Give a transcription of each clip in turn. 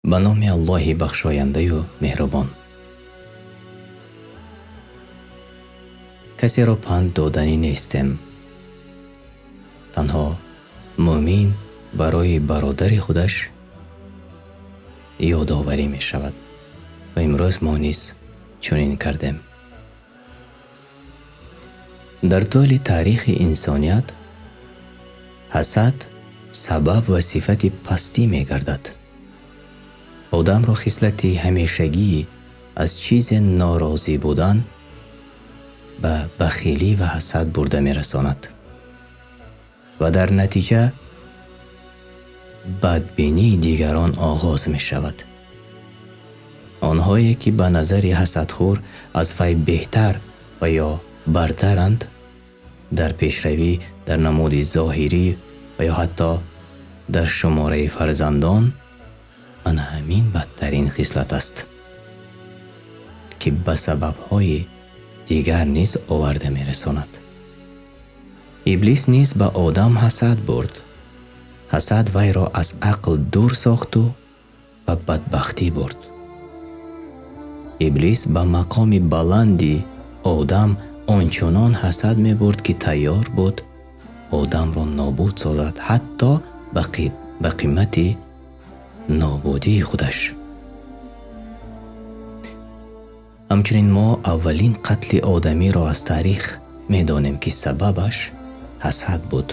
Ба номи Аллоҳи бахшояндаю меҳрубон. Касеро панд доданӣ нестем. Танҳо мӯъмин барои бародари худаш ёдоварӣ мешавад. Ва имрӯз мо низ чунин кардем. Дар тӯли таърихи инсоният ҳасад сабаб ва сифати пастӣ мегардад. Одамро хислати ҳамешагии аз чизе норозӣ будан ба бахилӣ ва ҳасад бурда мерасонад ва дар натиҷа бадбинии дигарон оғоз мешавад. Онҳое ки ба назари ҳасадхӯр аз вай беҳтар ва ё бартаранд, дар пешравӣ, дар намуди зоҳирӣ ва ё ҳатто дар шумораи фарзандон, ана ҳамин бадтарин хислат аст, ки ба сабабҳои дигар низ оварда мерасонад. Иблис низ ба Одам ҳасад бурд. Ҳасад вайро аз ақл дур сохту ба бадбахтӣ бурд. Иблис ба мақоми баланди Одам ончунон ҳасад мебурд, ки тайёр буд Одамро нобуд созад, ҳатто ба қимати нобудии худаш. Ҳамчунин мо аввалин қатли одамиро аз таърих медонем, ки сабабаш ҳасад буд,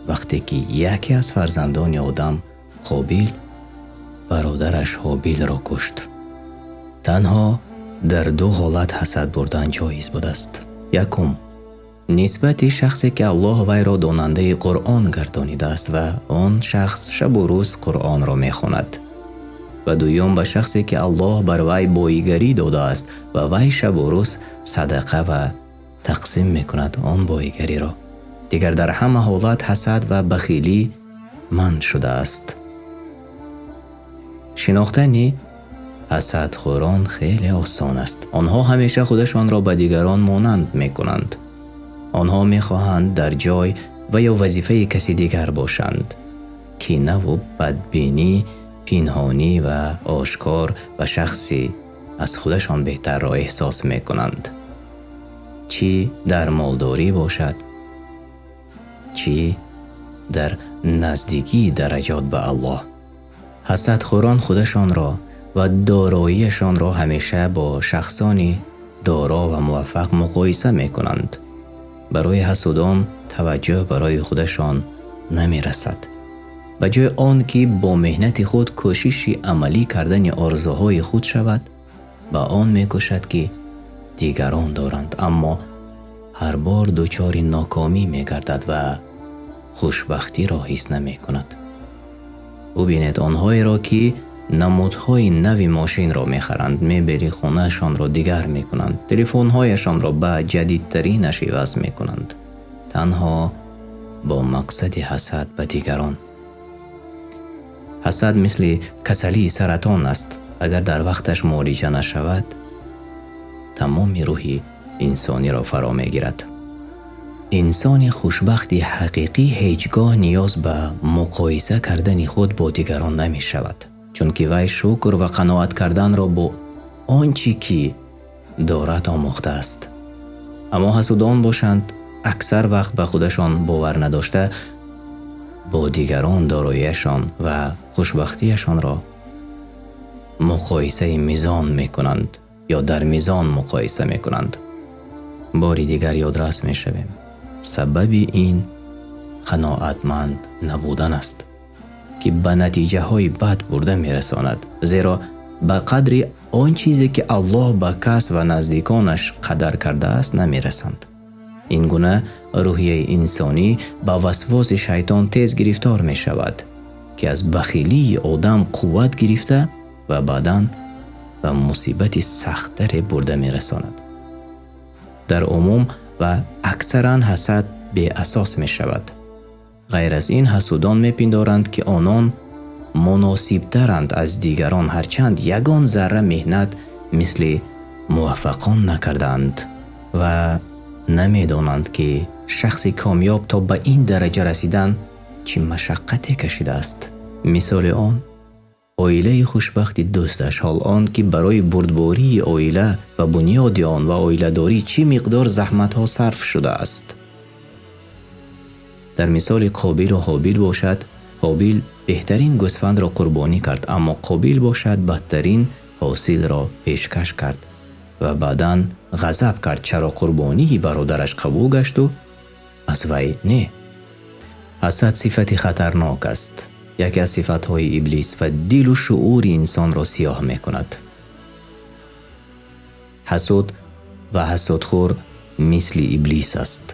вақте ки яке аз фарзандони Одам, Қобил, бародараш Ҳобилро кушт. Танҳо дар ду ҳолат ҳасад бурдан ҷоиз будааст. Якум, нисбати шахсе ки Аллоҳ вайро донандаи Қуръон гардонидааст ва он шахс шабу рӯз Қуръонро мехонад. Ва дуюм, ба шахсе ки Аллоҳ бар вай боигарӣ додааст ва вай шабу рӯз садақа ва тақсим мекунад он боигариро. Дигар дар ҳама ҳолат ҳасад ва бахилӣ манъ шудааст. Шинохтани ҳасадхӯрон хеле осон аст. Онҳо ҳамеша худашонро ба дигарон монанд мекунанд. Онҳо мехоҳанд дар ҷой ва ё вазифаи каси дигар бошанд. Кинаву бадбинӣ, пинҳонӣ ва ошкор ба шахси аз худашон беҳтарро эҳсос мекунанд. Чӣ дар молдорӣ бошад, чӣ дар наздикии дараҷот ба Аллоҳ. Ҳасадхӯрон худашонро ва дороияшонро ҳамеша бо шахсони доро ва муваффақ муқоиса мекунанд. Барои ҳасудон таваҷҷӯҳ барои худашон намерасад. Ба ҷои он ки бо меҳнати худ кӯшиши амалӣ кардани орзуҳои худ шавад, ба он мекӯшад ки дигарон доранд, аммо ҳар бор дучори нокомӣ мегардад ва хушбахтиро ҳис намекунад. Бубинед онҳоеро, ки намудҳои нави мошинро мехаранд, мебели хонаашонро дигар мекунанд, телефонҳояшонро ба ҷадидтаринаш иваз мекунанд, танҳо бо мақсади ҳасад ба дигарон. Ҳасад мисли касалии саратон аст. Агар дар вақташ муолиҷа нашавад, тамоми рӯҳи инсониро фаро мегирад. Инсони хушбахти ҳақиқӣ ҳеҷ гоҳ ниёз ба муқоиса кардани худ бо дигарон намешавад, чунки вай шукр ва қаноат карданро бо он чӣ ки дорад омӯхтааст. Аммо ҳасудон бошанд, аксар вақт ба худашон бовар надошта, бо дигарон дороияшон ва хушбахтиашонро муқоисаи мизон мекунанд ё дар мизон муқоиса мекунанд. Бори дигар ёдрас мешавем. Сабаби ин қаноатманд набудан аст, ки ба натиҷаҳои бад бурда мерасонад, зеро ба қадри он чизе ки Аллоҳ ба кас ва наздиконаш қадар кардааст намерасанд. Ин гуна рӯҳияи инсонӣ ба васвоси шайтон тез гирифтор мешавад, ки аз бахилии одам қувват гирифта ва баъдан ба мусибати сахттаре бурда мерасонад. Дар умум ва аксаран ҳасад беасос мешавад. Ғайр аз ин, ҳасудон мепиндоранд, ки онон муносибтаранд аз дигарон, ҳарчанд ягон зарра меҳнат мисли муваффақон накардаанд ва намедонанд, ки шахси комёб то ба ин дараҷа расидан чӣ машаққате кашидааст. Мисоли он Оилаи хушбахти дӯсташ, ҳол он ки барои бурдбории оила ва бунёди он ва оиладорӣ чӣ миқдор заҳматҳо сарф шудааст. Дар мисоли Қобил ва Ҳобил бошад, Ҳобил беҳтарин гӯсфандро қурбонӣ кард, аммо Қобил бошад бадтарин ҳосилро пешкаш кард ва баъдан ғазаб кард, чаро қурбонии бародараш қабул гашт ва аз вай не. Ҳасад сифати хатарнок аст. Яке аз сифатҳои иблис ва дилу шуури инсонро сиёҳ мекунад. Ҳасуд ва ҳасудхӯр мисли иблис аст.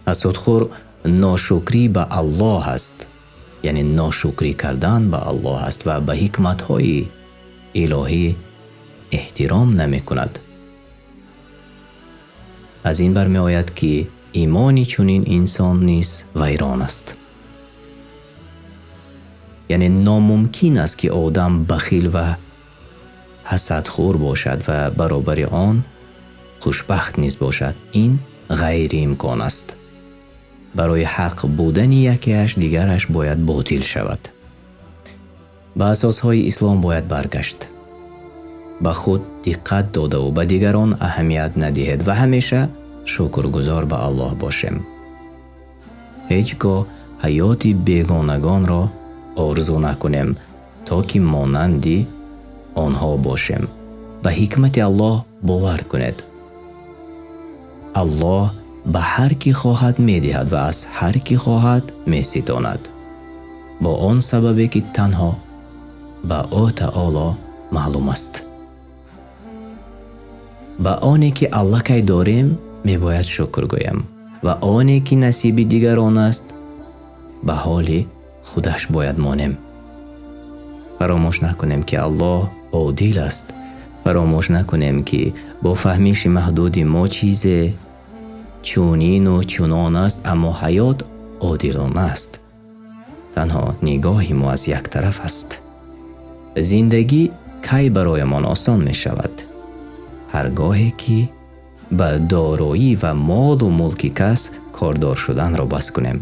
Ҳасудхӯр ношукрӣ ба Аллоҳ аст, яъне ношукрӣ кардан ба Аллоҳ аст ва ба ҳикматҳои илоҳӣ эҳтиром намекунад. Аз ин бармеояд, ки имони чунин инсон низ вайрон аст. Яъне номумкин аст, ки одам бахил ва ҳасадхӯр бошад ва баробари он хушбахт низ бошад. Ин ғайриимкон аст. Барои ҳақ будани якеаш дигараш бояд ботил шавад. Ба асосҳои ислом бояд баргашт. Ба худ диққат додаву ба дигарон аҳамият надиҳед ва ҳамеша шукргузор ба Аллоҳ бошем. Ҳеҷ гоҳ ҳаёти бегонагонро орзу накунем, то ки монанди онҳо бошем. Ба ҳикмати Аллоҳ бовар кунед. Аллоҳ ба ҳар ки хоҳад медиҳад ва аз ҳар ки хоҳад меситонад, бо он сабабе ки танҳо ба ӯ таоло маълум аст. Ба оне ки аллакай дорем мебояд шукр гӯем ва оне ки насиби дигарон аст ба ҳоли худаш бояд монем. Фаромӯш накунем, ки Аллоҳ одил аст. Фаромӯш накунем, ки бо фаҳмиши маҳдуди мо чизе чунину чунон аст, аммо ҳаёт одилона аст. Танҳо нигоҳи мо аз як тараф аст. Зиндагӣ кай бароямон осон мешавад? Ҳар гоҳе ки ба дороӣ ва молу мулки кас кордор шуданро бас кунем.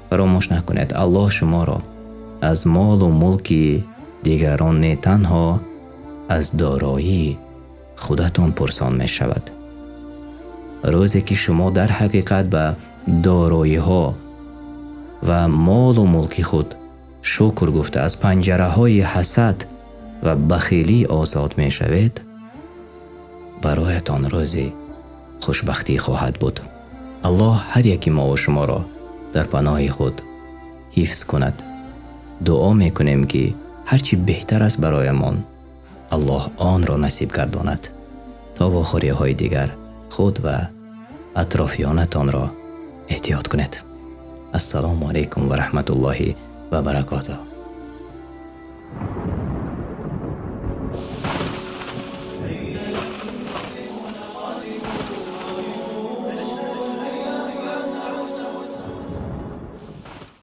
Фаромӯш накунед, Аллоҳ шуморо аз молу мулки дигарон не, танҳо аз дороии худатон пурсон мешавад. Рӯзе ки шумо дар ҳақиқат ба дороиҳо ва молу мулки худ шукр гуфта аз панҷараҳои ҳасад ва бахилӣ озод мешавед, бароятон рӯзи хушбахтӣ хоҳад буд. Аллоҳ ҳар яки мову шуморо дар паноҳи худ ҳифз кунад. Дуо мекунем, ки ҳарчи беҳтар аст бароямон Аллоҳ онро насиб гардонад. То вохӯриҳои дигар худ ва атрофиёнатонро эҳтиёт кунед. Ассалому алайкум ва раҳматуллоҳи ва баракотуҳ.